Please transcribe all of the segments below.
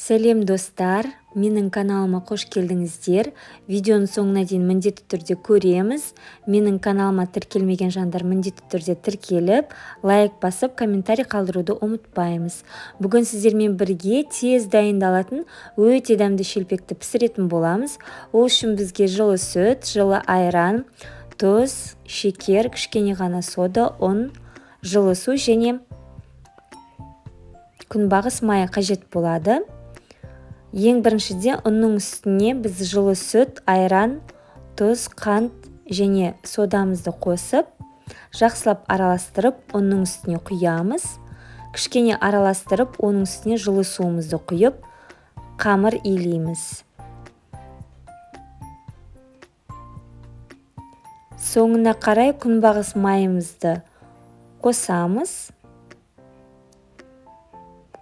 Сәлем, достар! Менің каналыма қош келдіңіздер. Видеоның соңына дейін міндетті түрде көреміз. Менің каналыма тіркелмеген жандар міндетті түрде тіркеліп, лайк басып, комментарий қалдыруды ұмытпаймыз. Бүгін сіздермен бірге тез дайындалатын өте дәмді шелпекті пісіретін боламыз. Ол үшін бізге жылы сүт, жылы айран, тұз, шекер, кішкене ғана сода, ұн, жылы су және күнбағыс майы қажет болады. Ең біріншіде ұнның үстіне біз жылы сүт, айран, тұз, қант және содамызды қосып, жақсылап араластырып, ұнның үстіне құямыз. Кішкене араластырып, оның үстіне жылы суымызды құйып, қамыр илейміз. Соңына қарай күнбағыс майымызды қосамыз.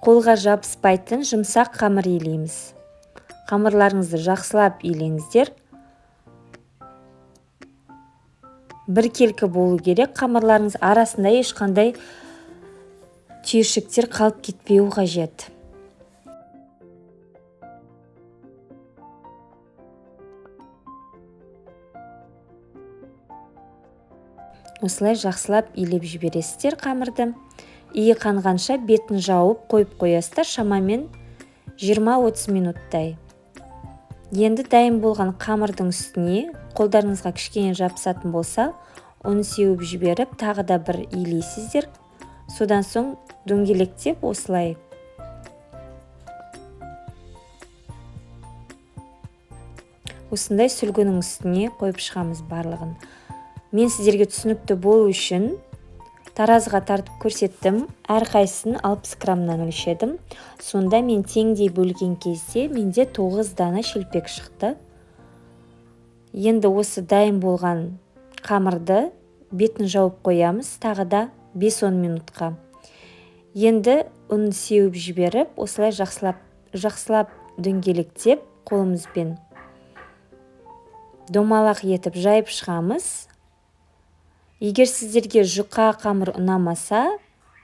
Қолға жабыспайтын жұмсақ қамыр илейміз. Қамырларыңызды жақсылап илеңіздер. Біркелкі болу керек қамырларыңыз, арасында ешқандай түйіршіктер қалып кетпеуі қажет. Осылай жақсылап илеп жібересіздер қамырды. Иі қанғанша бетін жауып қойып қоясыздар шамамен 20-30 минуттай. Енді дайын болған қамырдың үстіне қолдарыңызға кішкене жабысатын болса, ұн сеуіп жіберіп, тағы да бір илейсіздер. Содан соң дөңгелектеп осылай осындай сүлгінің үстіне қойып шығамыз барлығын. Мен сіздерге түсінікті болу үшін таразыға тартып көрсеттім. Әрқайсысын 60 граммнан өлшедім. Сонда мен теңдей бөлген кезде менде 9 дана шелпек шықты. Енді осы дайын болған қамырды бетін жауып қоямыз тағы да 5-10 минутқа. Енді ұн сеуіп жіберіп, осылай жақсылап дөңгелектеп қолымызбен домалақ етіп жайып шығамыз. Егер сіздерге жұқа қамыр ұнамаса,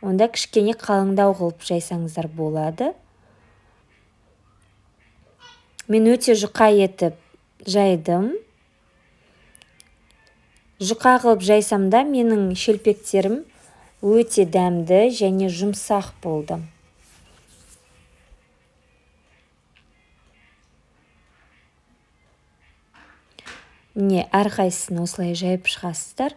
онда кішкене қалыңдау қылып жайсаңыздар болады. Мен өте жұқа етіп жайдым. Жұқа қылып жайсам да менің шелпектерім өте дәмді және жұмсақ болды. Міне, әрқайсысын осылай жайып шығасыздар.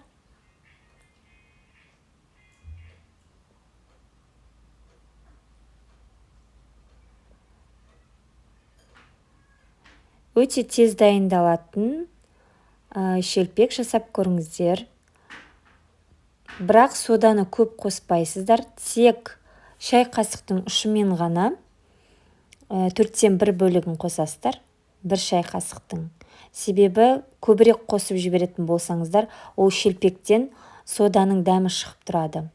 Өте тез дайындалатын шелпек жасап көріңіздер. Бірақ соданы көп қоспайсыздар, тек шай қасықтың ұшымен ғана төрттен бір бөлігін қосасыздар, бір шай қасықтың. Себебі көбірек қосып жіберетін болсаңыздар, ол шелпектен соданың дәмі шығып тұрады.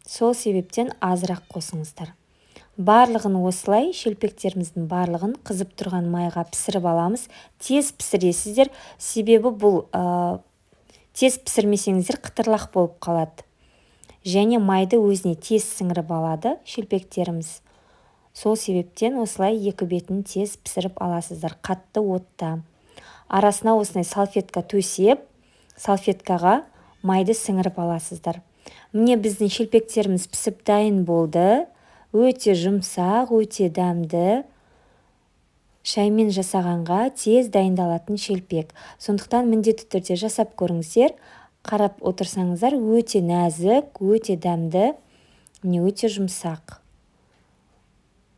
Сол себептен азырақ қосыңыздар. Барлығын осылай, шелпектеріміздің барлығын қызып тұрған майға пісіріп аламыз. Тез пісіресіздер, себебі бұл тез пісірмесеңіздер қытырлақ болып қалады. Және майды өзіне тез сіңіріп алады шелпектеріміз. Сол себептен осылай екі бетін тез пісіріп аласыздар қатты отта. Арасына осындай салфетка төсеп, салфеткаға майды сіңіріп аласыздар. Міне, біздің шелпектеріміз пісіп дайын болды. Өте жұмсақ, өте дәмді. Шаймен жасағанға тез дайындалатын шелпек. Сондықтан міндетті түрде жасап көріңіздер. Қарап отырсаңыздар, өте нәзік, өте дәмді, міне, өте жұмсақ.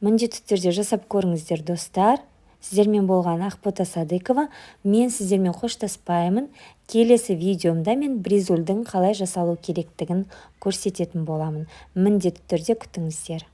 Міндетті түрде жасап көріңіздер, достар. Сіздермен болған Ақбота Садыкова. Мен сіздермен қоштаспаймын. Келесі видеомда мен бризульдің қалай жасалу керектігін көрсететін боламын. Міндетті түрде күтіңіздер.